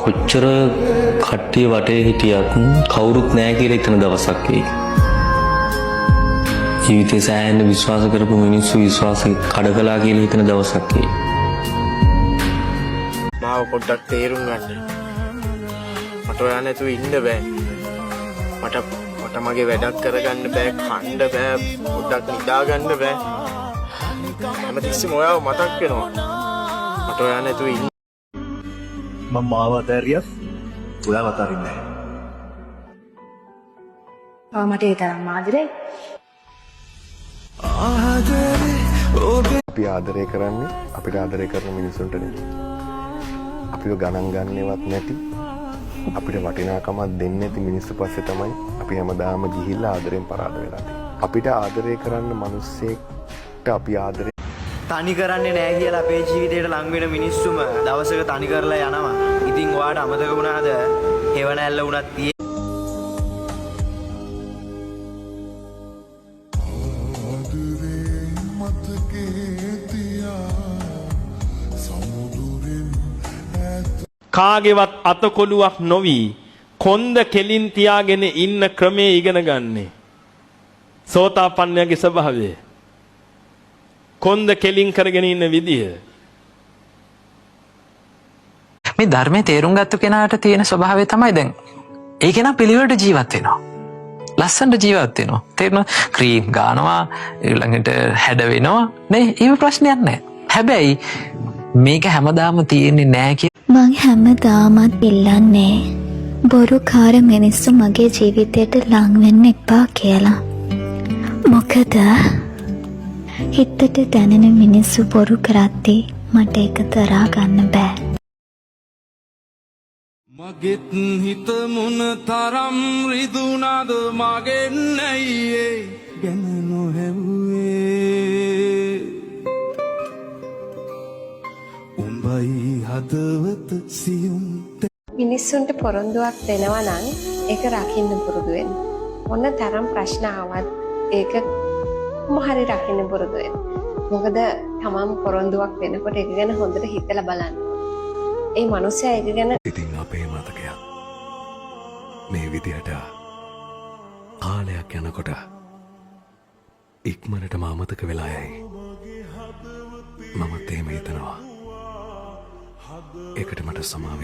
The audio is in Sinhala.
කොච්චර කට්ටිය වටේ හිටියත් කවුරුත් නෑ කියලා හිතන දවසක් එයි. ජීවිතේ සෑහෙන්න විශ්වාස කරපු මිනිස්සු විශ්වාස කඩ කළා කියලා හිතන දවසක් එයි. මාව පොඩ්ඩක් තේරුම් ගන්න. මට ඔයා නැතුව ඉන්න බෑ. මට මට මගේ වැඩක් කරගන්න බෑ, කන්න බෑ, පොඩ්ඩක් නිදා ගන්න බෑ. හැමතිස්සෙම ඔයාව මතක් වෙනවා. මට ඔයා නැතුව ඉන්න මම මාව අතෑරියත් ඔයාව අතාරින්නේ නැහැ. ඔයා මට ඒ තරම් ආදරේ. අපි ආදරය කරන්නේ අපිට ආදරය කරන මිනිසුන්ට නෙමෙයි. අපිව ගණන් ගන්නේවත් නැති, අපිට වටිනාකමක් දෙන්නේ නැති මිනිස්සු පස්සේ තමයි අපි හැමදාම ගිහිල්ලා ආදරෙන් පරාද වෙලා තියෙන්නේ. අපිට ආදරය කරන්න මිනිස්සෙක්ට අපි ආදරය තනි කරන්නේ නෑ කියලා අපේ ජීවිතේට ලං වෙන මිනිස්සුම දවසක තනි කරලා යනවා. ඉතින් ඔයාට අමතක වුණාද? හෙවණැල්ල වුණත් තියෙ කාගේවත් අතකොළුවක් නොවි කොන්ද කෙලින් තියාගෙන ඉන්න ක්‍රමයේ ඉගෙන ගන්නේ. සෝතාපන්නයාගේ ස්වභාවය. කොන්ද කෙලින් කරගෙන ඉන්න විදිය. මේ ධර්මයේ තේරුම් ගත්තු කෙනාට තියෙන ස්වභාවය තමයි දැන් ඒ කෙනා පිළිවෙලට ජීවත් වෙනවා. ලස්සනට ජීවත් වෙනවා. තේරෙනවද? ක්‍රීම් ගානවා, ඊළඟට හැඩ වෙනවා නේ. ඒව ප්‍රශ්නයක් නෑ. හැබැයි මේක හැමදාම තියෙන්නේ නෑ කියලා මං හැමදාමත් ඉල්ලන්නේ බොරුකාර මිනිස්සු මගේ ජීවිතයට ලං වෙන්න එපා කියලා. මොකද හිතට දැනෙන මිනිස්සු බොරු කරද්දී මට ඒක දරා ගන්න බෑ. මගෙත් හිත මොන තරම් රිදුනද, මගෙන් ඇයි ඒ ගැන නොහැව්වේ? උඹයි හදවත සියුම් මිනිස්සුන්ට පොරොන්දුවක් දෙනවා නම් ඒක රකින්න පුරුදු වෙන්න. මොන තරම් ප්‍රශ්න ආවත් ඒක කොහොම හරි රකින්න පුරුදු වෙන්න. මොකද තමන් පොරොන්දුවක් දෙනකොට ඒක ගැන හොඳට හිතලා බලන්න. ඒ මනුස්සයා ඒක ගැන ඉතින් අපේ මතකයක් මේ විදියට කාලයක් යනකොට ඉක්මනටම අමතක වෙලා යයි. මමත් එහෙම හිතනවා. ඒකට මට සමාව